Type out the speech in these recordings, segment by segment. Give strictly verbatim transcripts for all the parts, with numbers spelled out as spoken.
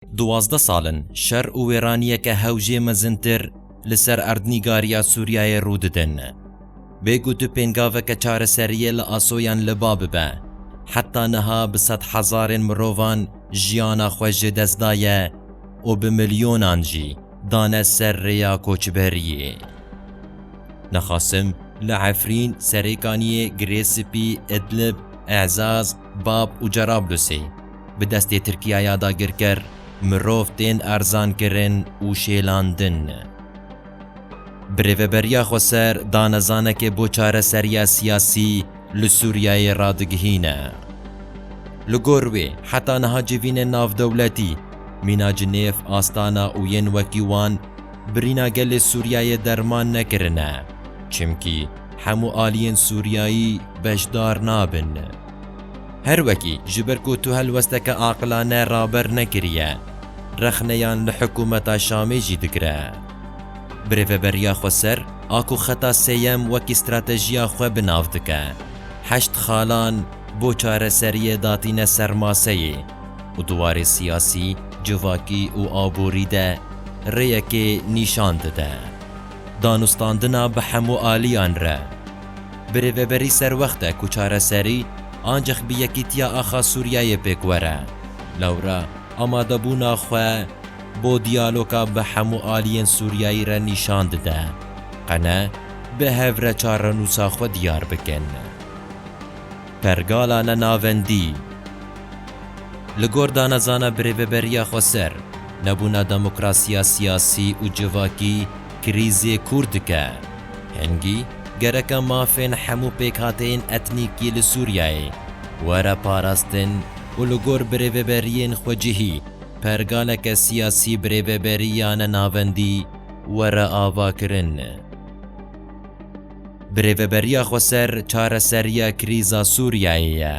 Duwazdeh sal in şer û wêraniyeke hewcê mezintir li ser erdnîgariya Sûriyeyê rû didin. Bêguh tu pêngaveke çareseriyê li Asoyan li ba bibe, heta niha bi sedhezarên mirovan jiyana xwe ji dest daye û bi milyonan jî dane ser rêya koçberiyê. Nexasim li Efrîn, Serêkaniyê, Girê Spî, Idlib, Ezaz, Bab û Cerablusê bi destê Tirkiyaya dagirker mirov tên erzankirin û şêlandin. Birêveberiya Xweser danezanekê bo çareseriya siyasî li Sûriyeyê radigihîne. Li gor wê, heta niha civînên navdewletî, mîna Cinêv, Astana û yên wekî wan birîna gelê Sûriyeyê derman nekirine, çimkî hemû aliyên Sûriyayî beşdar nabin. Her wekî ji ber ku tu helwesteke aqilane raber nekiriye, rexneyan li hikûmeta Şamê jî digire. Birêveberiya Xweser a ku xeta sêyem wekî stratejiya xwe bi nav dike, heşt xalan bo çareseriyê datîne ser maseyê û di warê siyasî, civakî û aborî de rêyekê nîşan dide. Danûstandina bi hemû aliyan re. Birêveberî serwext e ku çareserî ancîq bi yekîtiya axa Sûriyeyê pêk were. Lewra amadebûna xwe bo diyaloga bi hemû aliyên Sûriyeyî re nîşan dide. Qene bi hev re çarenûsa xwe diyar bikin. Pergala nenavendî. Li gor danezana Birêveberiya Xweser, nebûna demokrasiya siyasî û civakî krîzê kûr dike. Hingî gereke mafên hemû pêkhateyên etnîkî li Sûriyeyê were parastin û li gor birêveberiyên xwecihî pergaleke siyasî birêveberiya nenavendî were avakirin. Birêveberiya Xweser çareseriya krîza Sûriyeyê ye.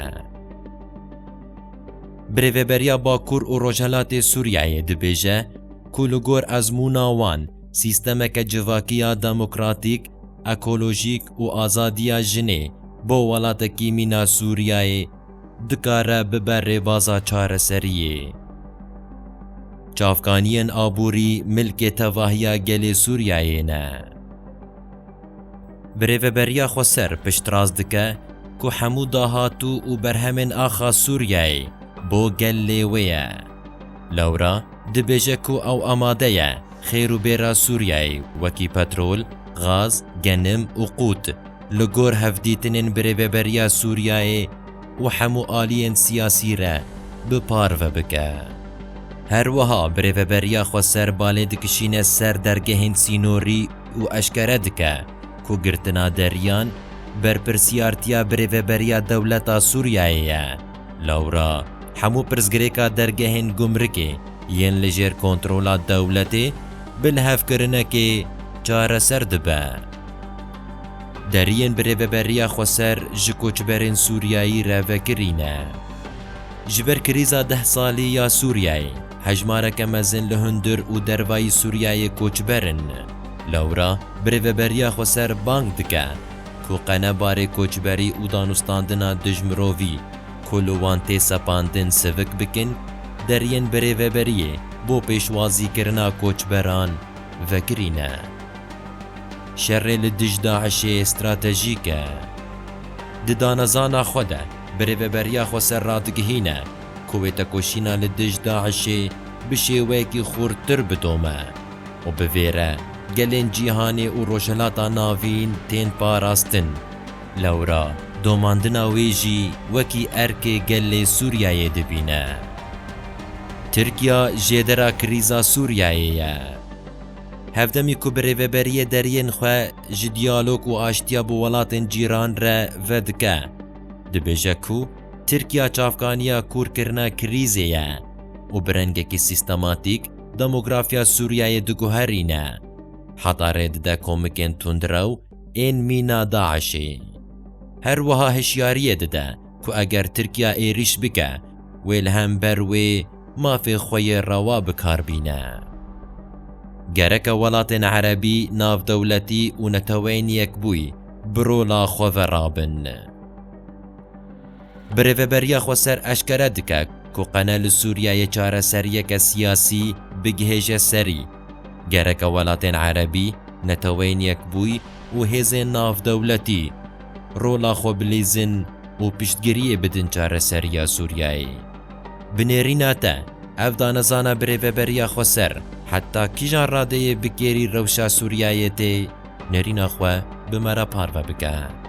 Birêveberiya Bakur û Rojhelatê Sûriyeyê dibêje ku li gor ezmûna wan sîstemeke civakî ya demokratîk, ekolojîk û azadiya jinê bo welatekî mîna Sûriyeyê dikare bibe rêbaza çareseriyê. Çavkaniyên aborî milkê tevahiya gelê Sûriyeyê ne. Birêveberiya Xweser piştrast dike ku hemû dahatû û berhemên axa Sûriyeyê bo gelê wê ye. Lewra dibêje ku ew amade ye xêr û bêra Sûriyeyê wekî petrol, gaz, genim û qût li gor hevdîtinên birêveberiya Sûriyeyê û hemû aliyên siyasî re bi parve bike. Her wiha birêveberiya Xweser balê dikişîne ser dergehên sînorî û eşkere dike ku girtina deriyan berpirsiyartiya birêveberiya dewleta Sûriyeyê ye. Lewra hemû pirsgirêka dergehên gumrikê yên li jêr kontrola dewletê bi lihevkirinekê çareser dibe. Deriyên birêveberiya Xweser ji koçberên Sûriyayî re vekirî ne. Ji ber krîza deh salî ya Sûriyeyê, hejmareke mezin li hundir û dervayî Sûriyeyê koçber in. Lewra birêveberiya Xweser bang dike ku qene barê koçberî û danûstandina dijmirovî ku li wan tê sepandin sivik bikin, deriyên birêveberiyê bo pêşwazîkirina koçberan vekirî ne. Şerê li dij DAIŞê stratejîk e. Di danezana xwe de birêveberiya Xweser radigihîne ku wê tekoşîna li dij DAIŞê bi şêweyekî xurttir bidome û bi vê re gelên cîhanê û Rojhilata Navîn tên parastin. Lewra domandina wê jî wekî erkê gelê Sûriyeyê dibîne. Tirkiya jêdera krîza Sûriyeyê ye. Hevdemî ku birêveberiyê deriyên xwe ji diyalog û aştiya bi welatên cîran re vedike, dibêje ku Tirkiya çavkaniya kûrkirina krîzê ye û bi rengekî sîstematîk demografiya Sûriyeyê diguherîne. Heta rê dide komikên tundrew ên mîna DAIŞê. Her wiha hişyariyê dide ku eger Tirkiya êrîş bike, wê li hember wê mafê xwe yê rewa bi kar bîne. Gereke welatên erebî, navdewletî û Neteweyên Yekbûyî bi rola xwe ve rabin. Birêveberiya Xweser eşkere dike ku qene li Sûriyeyê çareseriyeke siyasî bigihêje serî. Gereke welatên erebî, Neteweyên Yekbûyî û hêzên navdewletî rola xwe bilîzin û piştgiriyê bidin çareseriya Sûriyeyê. Bi nêrîna te, ev danezana birêveberiya xweser heta kîjan radeyê bi kêrî rewşa Sûriyeyê tê, nêrîna xwe bi me re parve bike.